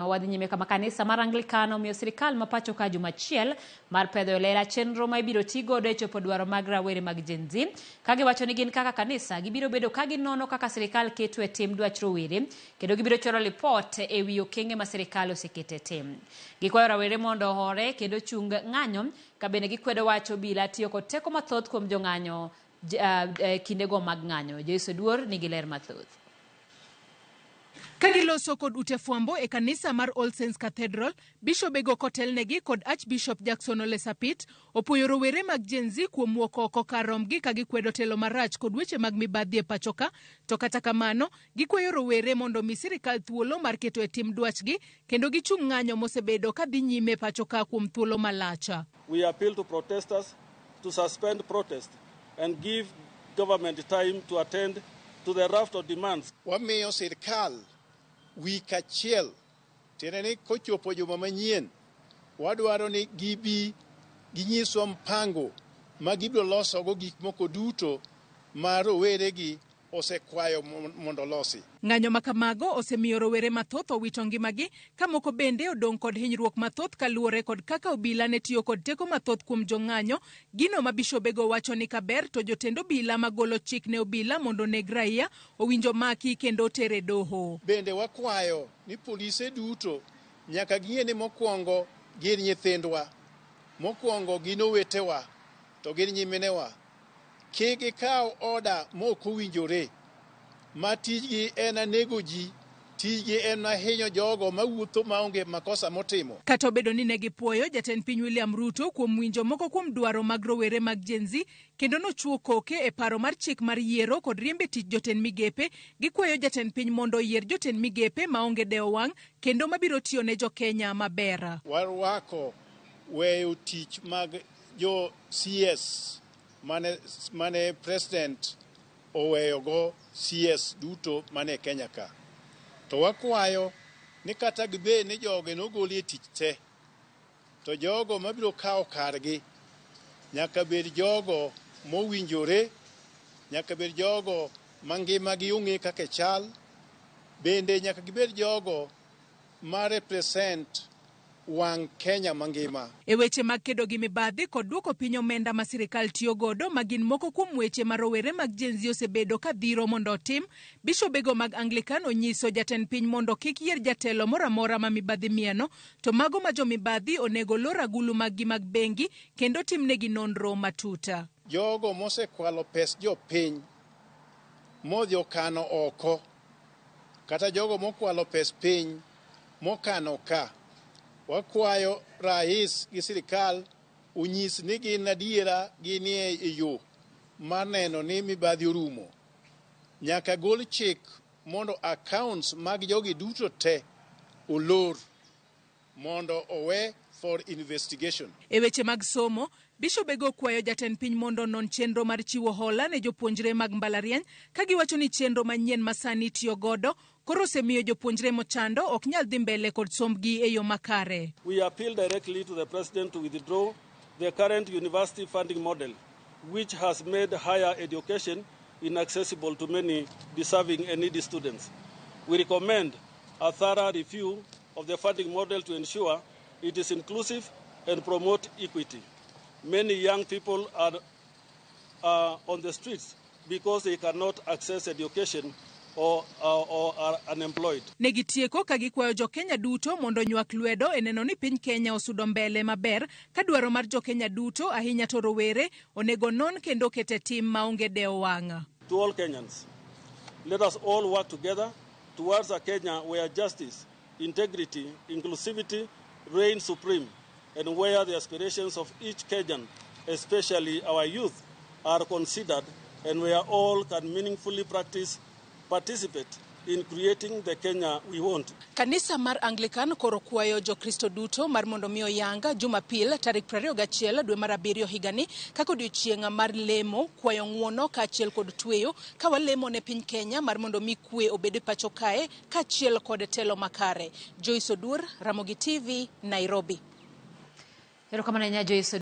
Wadhi nyime kama kanisa mar Anglican omiyo sirikal ma pacho ka juma achiel mar pedho e lela chenro ma ibiro ti godo e chopo dwaro mag rawere mag Gen Z ka giwacho ni gin kaka kanisa gibiro bedo ka ginono kaka sirikal keto e tim dwach rowere kendo gibiro chwalo lipot e wi okenge ma sirikal oseketo e tim. Gikwayo rawere mondo ohore kendo chung ng'anyo ka bende gikwedo wach obila tiyo kod teko mathoth kuom jong'anyo kindego mag ng'anyo. Joyce Oduor nigi ler mathoth. Ka giloso kod ute fwambo e kanisa mar All Saints Cathedral, bishobego kotelnegi kod Archbishop Jackson Ole Sapit opuoyo rowere mag Gen Z kuom wuok oko kar rombgi ka gikwedo telo marach kod weche mag mibadhi e pachoka. To kata kamano, gikwayo rowere mondo omi sirikal thuolo mar keto e tim dwachgi kendo gichung' ng'anyo mosebedo ka dhi nyime pachoka kuom thuolo malach. We appeal to protesters to suspend protest and give government time to attend to the raft of demands. Wamiyo sirkal wik achiel, tiende ni kochopo juma manyien, wadwaro ni gibi ginyiswa mpango ma gibiro losogo gik moko duto ma roweregi osekwayo mondo olosi. Ng'anyo ma kamago osemiyo rowere mathoth owito ngimagi ka moko bende odong' kod hinyruok mathoth kaluwore kod kaka obila ne tiyo kod teko mathoth kuom jong'anyo, gino ma bishobego wacho ni kaber to jotend obila magolo chik ne obila mondo oneg raia owinjo maki kendo oter e doho. Bende wakwayo ni polise duto nyaka ging'e ni mokwongo gin nyithindwa, mokwongo gin owetewa to gin nyiminewa. Kik gikaw oda mok owinjore, ma tijgi en nego ji, tijgi en hinyo jogo mawuotho maonge makosa motimo. Kata obedo ni ne gipuoyo jatend piny William Ruto kuom winjo moko kuom dwaro mag rowere mag Gen Z kendo nochuo koke e paro mar chik mar yiero kod riembe tich jotend migepe, gikwayo jatend piny mondo oyier jotend migepe maonge dewo wang' kendo mabiro tiyo ne jokenya maber. Warwako weyo tich mag jo CS mane president oweyogo CS duto mane Kenya ka. To wakwayo ni kata gibed ni jogi nogoli e tich te, to jogo mabiro kawo kargi nyaka bed jogo mowinjore, nyaka bed jogo mangimagi ong'e kaka chal, bende nyaka gibed jogo ma represent wang' Kenya mangima. E weche mag kedo gi mibadhi kod duoko piny omenda ma sirikal tiyo godo ma gin moko kuom weche ma rowere mag Gen Z osebedo ka dhiro mondo otim, bishobego mag Anglican onyiso jatend piny mondo kik yier jatelo moro amora ma mibadhi mieno, to mago ma jomibadhi onego lor agulu maggi mag bengi kendo timnegi nonro matut. Jogo mosekwalo pes jopiny modhi okano oko, kata jogo mokwalo pes piny mokano ka, wakwayo rais gi sirikal onyis ni gin adiera ginie e yo mar neno ni mibadhi orumo. Nyaka gol chik mondo accounts mag jogi duto te olor mondo owe for investigation. E weche mag somo, bishobego okwayo jatend piny mondo onon chenro mar chiwo hola ne jopuonjre mag mbalariany ka giwacho ni chenro manyien ma sani itiyo godo koro osemiyo jopuonjre mochando ok nyal dhi mbele kod sombgi e yo makare. We appeal directly to the president to withdraw the current university funding model, which has made higher education inaccessible to many deserving and needy students. We recommend a thorough review of the funding model to ensure it is inclusive and promote equity. Many young people are on the streets because they cannot access education or are unemployed. Ne gitieko ka gikwayo jokenya duto mondo onywak lwedo e neno ni piny Kenya osudo mbele maber ka dwaro mar jokenya duto ahinya to rowere onego non kendo ket e tim maonge dewo wang'. To all Kenyans, let us all work together towards a Kenya where justice, integrity, inclusivity reign supreme and where the aspirations of each Kenyan, especially our youth, are considered and where all can meaningfully participate in creating the Kenya we want. Kanisa mar Anglican koro kwayo Jokristo duto mar mondo mi oyang Jumapil tarik 21 dwe mar abiriyo higani kaka odiochieng' mar lemo, kwayo ng'uono kaachiel kod tweyo ka walemo ne piny Kenya mar mondo mi kwe obed e pacho kae kaachiel kod telo makare. Joyce Oduor, Ramogi TV, Nairobi. Erokamano ahinya Joyce.